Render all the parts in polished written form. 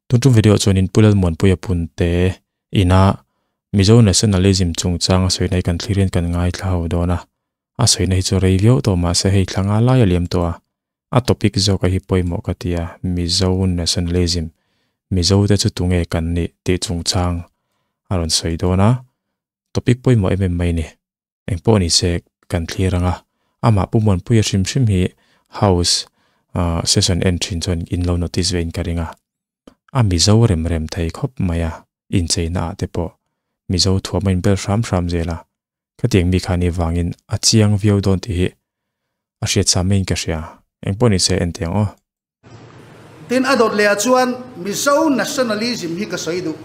Tun tum video chuanin Pu Lalmuanpuia Punte ina Mizo Nationalism chungchang a sawina hi kan thlirin kan ngaithla ho dawn a. A sawina hi chu rei viau tawh mahse hei thla nga lai a liam tawh a. A topic zawka hi pawimawh ka ti a, Mizo Nationalism, Mizo te chu tunge kan nih tih chungchang a rawn sawi dawn a. Topic pawimawh em em mai ni. Engpawh ni se kan thlir ang a, amah Pu Muanpuia hrim hrim hi House session en thin chuan in lo notice ve in ka ring a, a Mizo rem rem thei khawp mai a, incheina ah te pawh Mizo thuam a inbel hram hram zel a, khatiang mi kha ni vangin a chiang viau dawn tih hi a hriat sa maiin ka hria, engpawh ni se en teh ang aw. Tin, a dawt leh ah chuan Mizo nationalism hi ka sawi duh.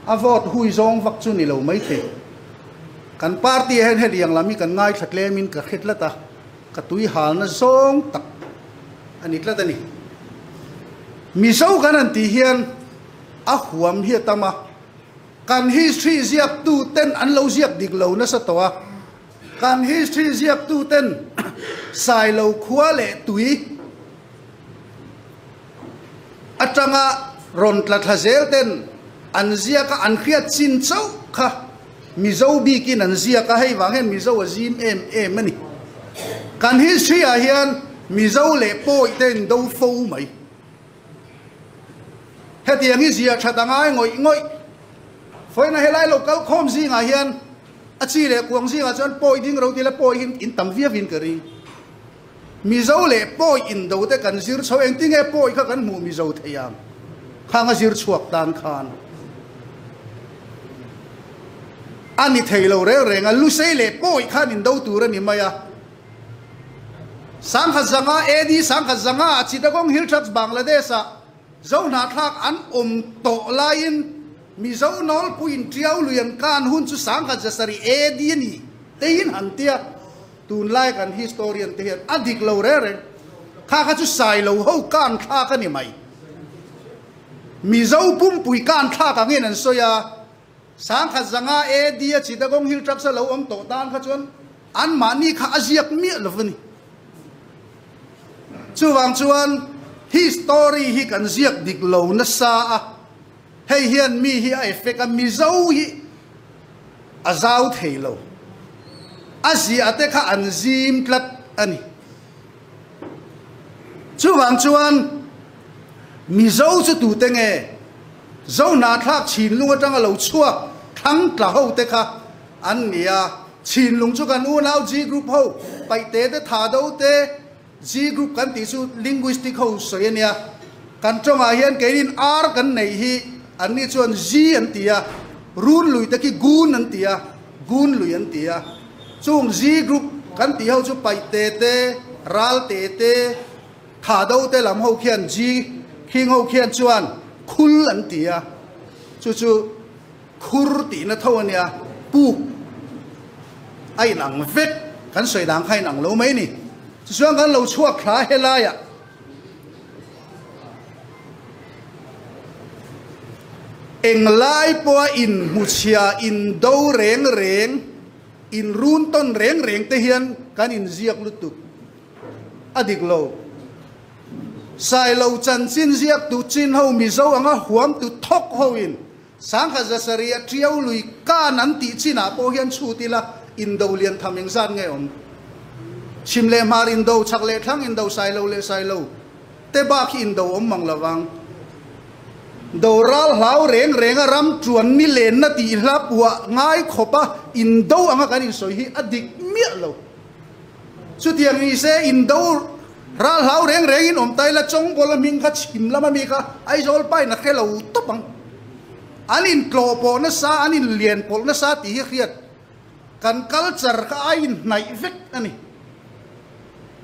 A vote hui zawng vak chu ni lo maithei. Kan party ah hian hetiang lam hi kan ngaithla tlem in ka hre tlat a, ka tui halna zawng tak a ni tlat a ni. Mizo kan han tih hian a huam hi a tam a, kan history ziaktu ten an lo ziak dik lo nasa tawh a, kan history ziaktu ten Sailo khua leh tui, Atanga rawn tla thla zel ten an ziak a, an hriat chin chauh kha Mizo bikin an ziak a, hei vang hian Mizo a zim em em a ni. Kan history ah hian Mizo leh Pawi te in do fo mai. Hetiang hi ziah that a ngai ngawih ngawih. Fawiina helai lo kal khawm zingah hian a chi leh kuang zingah chuan Pawi ding ro tila Pawi hi in tam viau in ka ring. Mizo leh pawi indo te kan zir chho, engtinge pawi kha kan hmuh Mizo thei ang? Khang a zir chhuak tan khan a ni thei lo reng reng a, Lusei leh pawi khan indo tur a ni mai a. Sangkhat zanga AD sangkhat zanga a Chittagong Hill Tracts Bangladesh ah Zo hnahthlak an awm tawh laiin Mizo nawlpuiin Tiau lui an kan hun chu sangkhat zasarih AD a ni teiin han tia. Tunlai kan historian te hian a dik lo reng reng. Kha kha chu Sailo ho kan thlak a ni mai. Mizo pumpui kan thlak angin an sawi a, Sangkhat zanga AD a Chittagong Hill Tracts a lo awm tawh tan kha chuan anmahni kha a ziak miah lo a ni. Chuvang chuan history hi kan ziak dik lo nasa a, hei hian mi hi a effect a, Mizo hi a zau thei lo. A ziah te kha an zim tlat a ni. Chuvang chuan Mizo chu tute nge? Zo hnahthlak Chhinlung atanga lo chhuak thlang tla ho te kha an ni a. Chhinlung chu kan unau G group ho, Paihte te, Thado te, G group kan tih chu linguistic ho sawi a nia. Kan tawngah hian keinin R kan neih hi anni chuan G an ti a, run lui te khi gun an ti a, gun lui an ti a. Chung G group kan tih ho chu Paihte te, Ralte te, Thado te lam ho khian G khing ho khian chuan khul an ti a, chu chu Khur tihna tho a nia, puk a inang vek, kan sawi dang kha a inang lo mai ni. Tichuan kan lo chhuak thla helaiah englai pawha inhmuchhia, indo reng reng, inrun tawn reng reng te hian kan inziak lutuk a dik lo. Sailo chanchin ziaktu chin ho Mizo anga huamtu thawk hoin Sangha zasarih a tiau lui kan an tih chinah pawh hian chhut ila indo lian tham engzat nge awm? Chhim leh hmar indo, chhak leh thlang indo, sailo leh sailo te bak hi indo awm mang lovang. Do ral hlau reng reng a ram tuan ni lenna tih hla puah ngai khawp a indo anga kan insawi hi a dik miah lo. Chutiang ni se indo ral hlau reng reng in awm ta ila Chawngbawl a hming kha chhim lam ami kha Aizawl pa in a hre lo tawp ang. An in tlawh pawh nasa, an in lian pawlh nasa tih hi hriat kan culture kha a in hnaih vek a ni.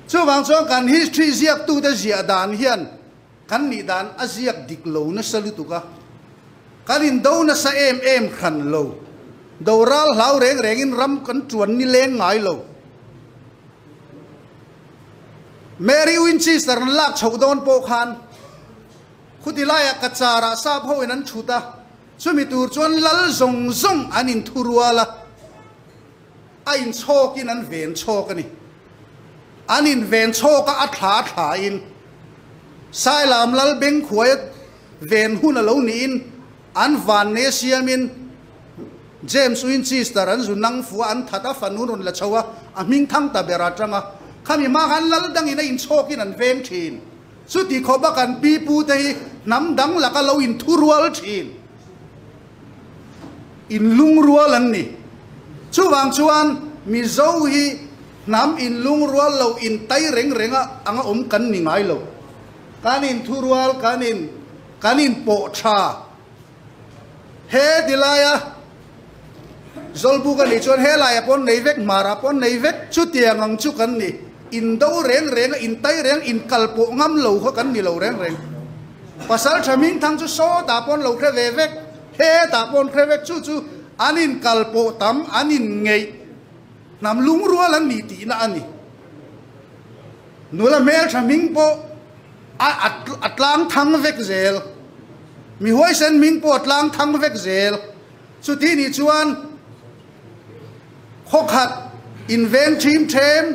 Chuvang chuan kan history ziaktute ziah dan hian kan nih dan a ziak dik lo nasa lutuk a, kan indo nasa em em hran lo. Do ral hlau reng rengin ram kan tuan ni leng ngai lo. Mary Winchester an lak chhoh dawn pawh khan khuti laiah Kacharah sap hoin an thut a, chumi tur chuan lal zawng zawng an inthurual a, a inchhawkin an ven chhawk a ni. An inven chhawk a, a thla thlain Sailam lal Bengkhuaia ven hun a lo niin an vannei a siamin James Winchester an zu nang fu a, an that a, fanu rawn la chho a, a hming thang ta ber a tang a. Khami hma khan lal dangin a inchhawkin an veng thin. Chuti khawpa kan pi pu te hi hnam dang laka lo inthurual thin, inlungrual an ni. Chuvang chuan Mizo hi hnam inlungrual lo intai reng renga anga awm kan ni ngai lo. Kan inthurual, kan in kan inpawh tha. He ti laia Zawlbuk a nih chuan he laiah pawh nei vek, hmarah pawh nei vek, chutiang ang chu kan ni. Indo reng reng a, intai reng, inkal pawh ngam lo kha kan ni lo reng reng. Pasal tha Hmingthang chu sawtah pawh an lo hre ve vek, hetah pawh an hre vek, chu chu an inkal pawh tam, an inngeih, hnam lungrual an ni tihna a ni. Nula hmeltha hming pawh a a tlang thang vek zel. Mi huaisen hming pawh a tlang thang vek zel. Chuti nih chuan khawkhat inveng ṭhim ṭhem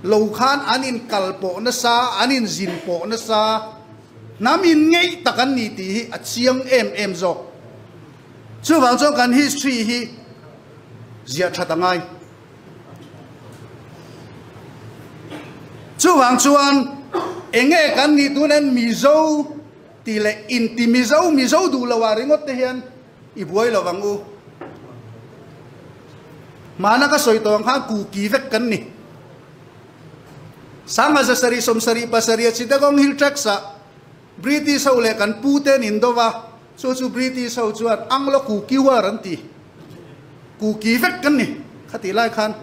lo khan an inkal pawh nasa, an inzin pawh nasa, hnam inngeih tak an ni tih hi a chiang em em zawk. Chuvang chuan kan history hi ziah ṭhat a ngai. Chuvang chuan enge kan nih tun hian Mizo tih leh inti Mizo, Mizo duh lo ah ringawt te hian i buai lo vang u. Hmana ka sawi tawh ang khan Kuki vek kan ni. Sangha zasarih sawmsarih pasarih a Chittagong Hill Tracts ah British ho leh kan pu te an indo va, chu chu British ho chuan Anglo Kuki War an ti. Kuki vek kan ni khatih lai khan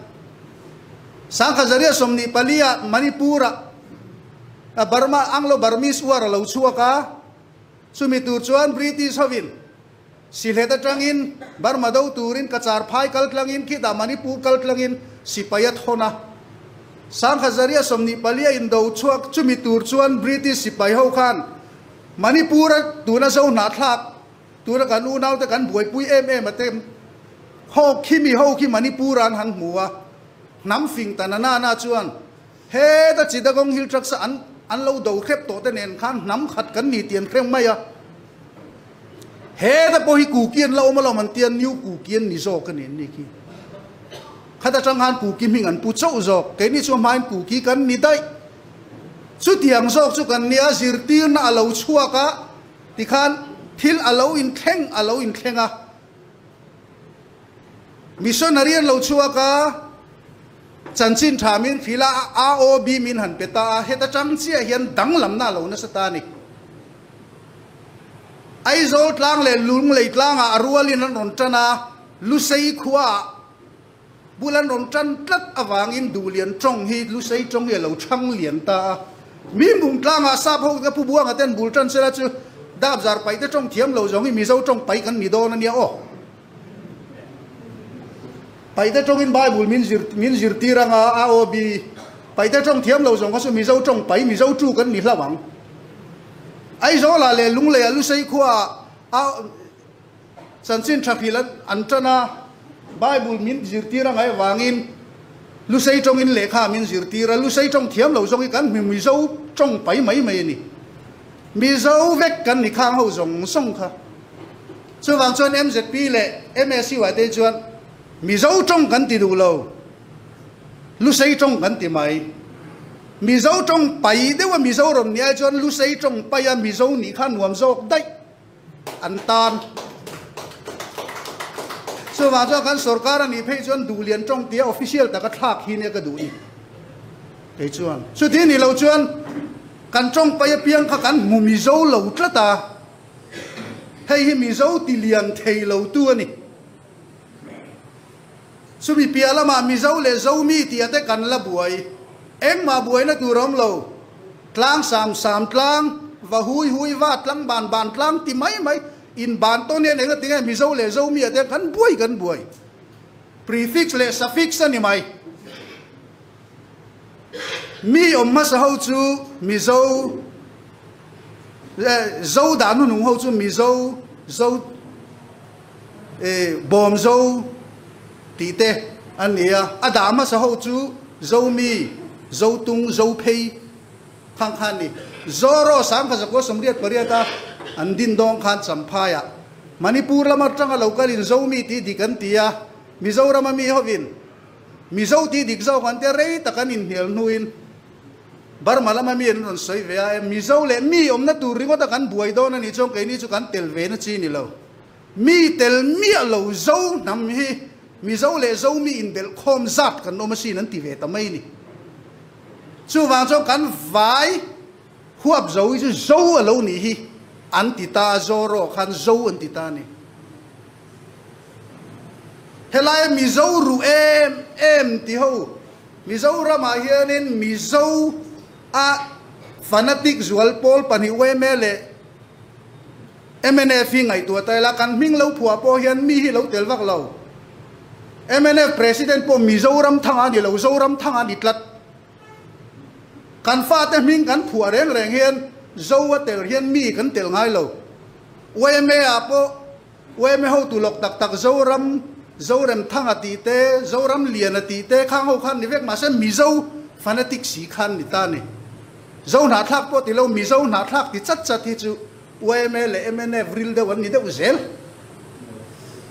Sangkhazaria 24 ah Manipur ah Burma Anglo Burmese War a lo chhuak a, chumi tur chuan British hovin Sylhet atangin Burma do turin Cachar phai kal tlangin khitah Manipur kal tlangin sipai a thawn a. Sangkhazaria 24 a indo chhuak chumi tur chuan British sipai ho khan Manipur a tuna zo hnahthlak Tuna kan unaute kan buaipui em em a te ho khi mi ho khi Manipur an han hmu a, hnam fing ta na na na chuan heta Chittagong Hill Tracts a an an lo do hrep tawh te nen khan hnam khat kan ni tian hreng mai a, heta pawh hi Kuki an la awm alawm an tia New Kuki an ni zawk a ni an ni khi. Khat atang khan Kuki hming an pu chauh zawk, keini chu hmain Kuki kan ni daih. Chutiang zawk chu kan nia zirtirna a lo chhuak a. Tikhan thil a lo inthleng a lo inthleng a, missionary an lo chhuak a, chanchin tha min hrilh a, AOB min han pe ta a, heta tang chiah hian danglamna a lo nasa ta a ni. Aizawl tlang leh Lunglei tlangah a rualin an rawn tan a, Lusei khuaah bul an rawn tan tlat avangin Duhlian tawng hi Lusei tawng hi a lo chhang lian ta a. Mi mung tlangah sap ho ka pu Buanga ten bul tan sela chu dap zar paih te tawng thiam lo zawng hi Mizo tawng paih kan ni dawn a nia aw. Paih te tawngin Bible min zir min zirtir anga AOB paih te tawng thiam lo zawng kha chu Mizo tawng paih Mizo tu kan ni hlauh ang. Aizawlah leh Lungleiah Lusei khuaah a Chanchin tha hrilh an tan a, Bible min zirtir a ngaih avangin Lusei tawngin lehkha min zirtir a, Lusei tawng thiam lo zawng hi kan hmu Mizo tawng pai mai mai a ni. Mizo vek kan ni khang ho zawng zawng kha. Chuvang chuan MZP leh MSUI te chuan Mizo tawng kan ti duh lo, Lusei tawng kan ti mai. Mizo tawng pai deuh a Mizo rawn nih ai chuan Lusei tawng pai a Mizo nih kha nuam zawk daih. an tan. Chuvang chuan kan sorkar a nih phei chuan Duhlian tawng tia official taka thlak hi nia ka duh ni. Kei chuan chuti ni lo chuan kan tawng pai apiang kha kan hmu Mizo lo tlat a, hei hi Mizo ti lian thei lo tu a ni. Chumi piah lamah Mizo leh Zomi tih ate kan la buai. Engmah buaina tur a awm lo. Tlang sam sam tlang, va hui hui va tlang ban ban tlang ti mai mai in ban tawn hian enga tinge Mizo leh Zomi ate kan buai kan buai. Prefix leh suffix a ni mai. Mi awm hmasa ho chu Mizo Zo dah hnuhnung ho chu Mizo Zo Bawm Zo tih te an ni a, a dah hmasa ho chu Zomi, Zotung, Zophei khang kha an ni. Zoro 1988 a. an din dawn khan Champhaiah Manipur lam atanga lo kalin Zomi tih dik an ti a, Mizorama mi hovin Mizo tih dik zawk an tia rei tak an inhnial hnuin Burma lama mi an rawn sawi ve a, Mizo leh mi awmna tur ringawta kan buai dawn a nih chuan keini chu kan tel ve na chi ni lo. Mi tel miah lo Zo hnam hi Mizo leh Zomi inbelh khawm zat kan awm asin an ti ve ta mai ni. Chuvang chuan kan vai huap zo hi chu Zo a lo nih hi an ti ta a, Zoro khan Zo an ti ta a ni. Helaia Mizo ruh em em ti ho, Mizoramah hianin Mizo a fanatic zual pawl pahnih yma leh Mnf hi ngaihtuah ta ila, kan hming lo phuah pawh hian mi hi lo tel vak lo. Mnf President pawh Mizoram thanga a ni lo, Zoram thanga a ni tlat. Kan fate hming kan phuah reng reng hian Zo a tel hian mi kan tel ngai lo. Yma ah pawh yma hotu lawk tak tak Zoram, Zorem thanga tih te, Zoram liana tih te khang ho khan ni vek mahse Mizo fanatic si khan ni ta ni. Zo hnahthlak pawh ti lo, Mizo hnahthlak ti chat chat hi chu yma leh mnf ril deuh an ni deuh zel.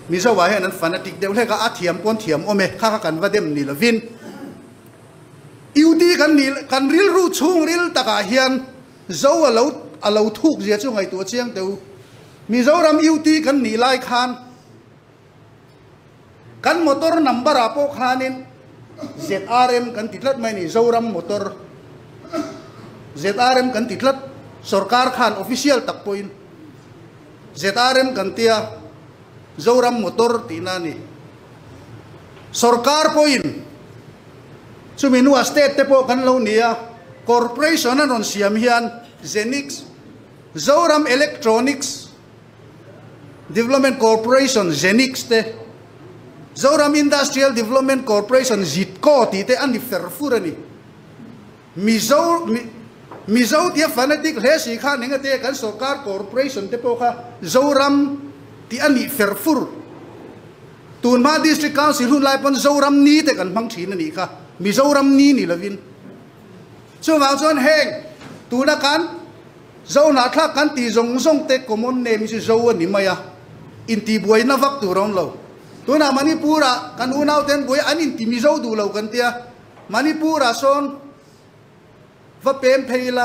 Mizo ah hian an fanatic deuh hlek a, a thiam pawn thiam awm e, kha kha kan va dem ni lovin. UD kan ni kan rilru chhung ril takah hian Zo a lo a lo thuk zia chu ngaihtuah chiang teh u. Mizoram UT kan nih lai khan kan motor number ah pawh khanin ZRM kan ti tlat mai a ni, Zoram motor ZRM kan ti tlat, sorkar khan official tak pawhin ZRM kan tia Zoram motor tihna a ni. Sorkar pawhin chumi hnuah state te pawh kan lo ni a, corporation an rawn siam hian Zenix, Zoram Electronics, Development Corporation, Zenix, te, Zoram Industrial Development Corporation, ZIDCO, tih te a ni fer fur a ni. Mizo, Mizo tia fanatic hle si khan engate kan sorkar corporation te pawh kha Zoram tih a nih fer fur. Tunhma District Council hun lai pawn Zoram ni te kan hmang thin a nih kha, Mizoram ni ni lovin. Chuvang chuan heng tuna kan Zo hnahthlak kan tih zawng zawng te common name hi chu Zo a ni mai a, intihbuaina vak tur a awm lo. Tunah Manipur-ah kan unau ten buai an inti Mizo duh lo kan tia, Manipur-ah sawn va pem phei ila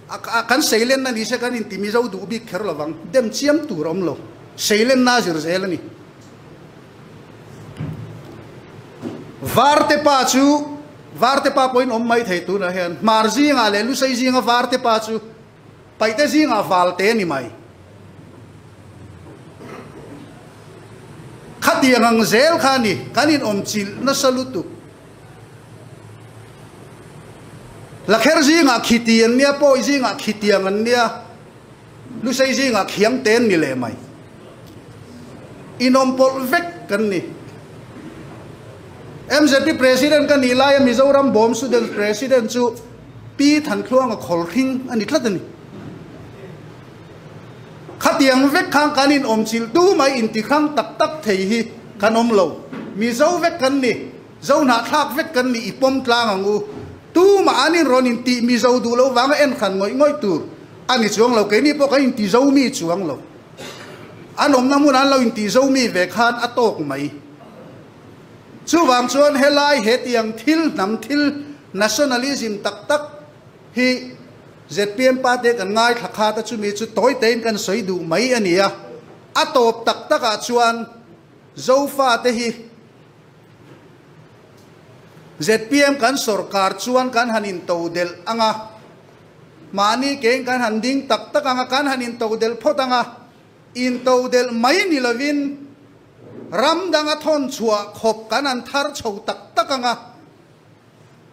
a kan seilenna ni se kan inti Mizo duh bik kher lovang, dem chiam tur a awm lo. Seilenna a zir zel a ni. Varte pa chu Varte pa pawhin awm mai thei tunah hian Hmar zingah leh Lusei zinga Varte pa chu Paihte zingah Valte a ni mai. Khatiang ang zel kha a ni, kan inawm chilh nasa lutuk. Lakher zingah khiti an nia, Pawi zingah khitiang an nia, Lusei zingah khiangte an ni leh mai. Inawm pawlh vek kan ni. MZP President ka nih laia Mizoram Bawm Students President chu Pi Thanthluanga Khawlhring a ni tlat a ni. Khatiang vek khan kan inawm chilh tu mai intihrang tak tak thei hi kan awm lo. Mizo vek kan ni. Zo hnahthlak vek kan nih i pawm tlang ang u. Tumah an inrawn intih Mizo duh lo vanga en hran ngawih ngawih tur a ni chuang lo. Keini pawh kan inti zo mi chuang lo. An awmna hmun an lo inti zo mi ve khan a tawk mai. Chuvang chuan helai hetiang thil hnam thil nationalism tak tak hi zpm party kan ngaithla khat a chumi chu tawi tein kan sawi duh mai a ni a. A tawp tak takah chuan Zofate hi Zpm kan sorkar chuan kan han intodelh ang a, mahni kein kan han ding tak tak ang a, kan han intodelh phawt ang a, intodelh mai ni lovin ram danga thawn chhuah khawp kan han thar chho tak tak ang a,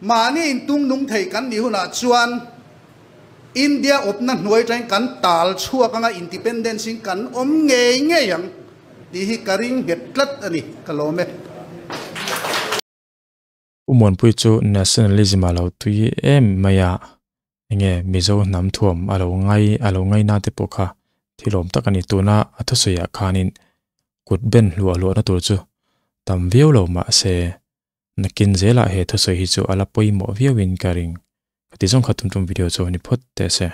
mahni intung nung thei kan nih hunah chuan India awpna hnuai atangin kan tal chhuak ang a, independence in kan awm ngei ngei ang. Tih hi ka ring nghet tlat a ni, ka lawm e. U Muanpui chu nationalism a lo tui em mai a, enge Mizo hnam thuam a lo ngai a lo ngaina te pawh kha thilawm tak a ni. Tuna a thusawiah khanin kut ben hluah hluahna tur chu tam viau lo mahse nakin zelah he thusawi hi chu a la pawimawh viauin ka ring. Ka ti zawng kha tum tum video chu ni phawt teh se.